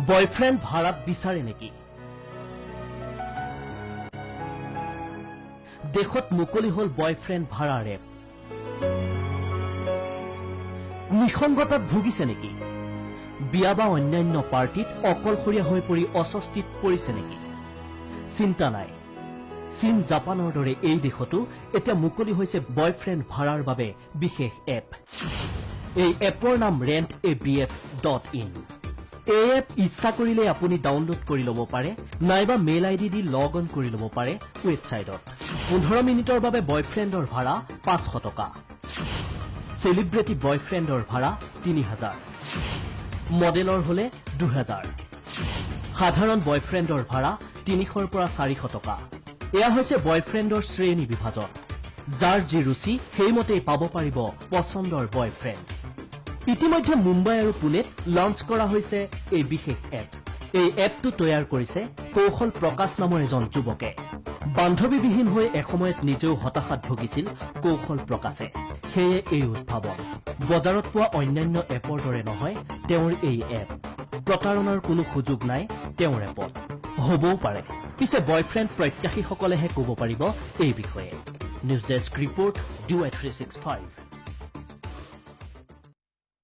Boyfriend ভাড়াত বিচাৰে নেকি? দেশত মুকলি হ'ল বয়ফ্ৰেণ্ড ভাড়াৰ এপ। নিসংগতাত ভুগিছে নেকি? বিয়া বা অন্যান্য পাৰ্টিত অকলশৰীয়া হৈ পৰি অস্বস্তিত পৰিছে নেকি? চিন্তা নাই, চীন জাপানৰ দৰে এই দেশতো এতিয়া মুকলি হৈছে বয়ফ্ৰেণ্ড ভাড়াৰ বাবে বিশেষ এপ। এই এপৰ নাম rent a B F dot in. এই এপ ইচ্ছা কৰিলে আপুনি ডাউনলোড কৰি ল'ব পাৰে, নাইবা mail I D the log on কৰি ল'ব পাৰে ৱেবছাইটত। 15 মিনিটৰ বাবে বয়ফ্ৰেণ্ডৰ ভাড়া 500 টকা, চেলিব্ৰিটি বয়ফ্ৰেণ্ডৰ ভাড়া 3000, মডেলৰ হলে 2000, সাধাৰণ বয়ফ্ৰেণ্ডৰ ভাড়া 300ৰ পৰা 400 টকা। এয়া হৈছে বয়ফ্ৰেণ্ডৰ শ্ৰেণী বিভাজন। যাৰ যি ৰুচি সেইমতেই পাব পাৰিব পচন্দৰ বয়ফ্ৰেণ্ড। ইতিমধ্যে মুম্বাই আৰু পুনেত লঞ্চ কৰা হৈছে এই বিশেষ এপ। এই এপটো তৈয়াৰ কৰিছে কৌশল প্ৰকাশ নামৰ এজন যুৱকে। বান্ধৱীবিহীন হৈ এসময়ত নিজেও হতাশাত ভুগিছিল কৌশল প্ৰকাশে, সেয়ে এই উদ্ভাৱন। বজাৰত পোৱা অন্যান্য এপৰ দৰে নহয় তেওঁৰ এই এপ। প্ৰতাৰণাৰ কোনো সুযোগ নাই তেওঁৰ এপত। হ'বও পাৰে, পিছে বয়ফ্ৰেণ্ড প্ৰত্যাশীসকলেহে ক'ব পাৰিব এই বিষয়ে। News desk report, DY 365।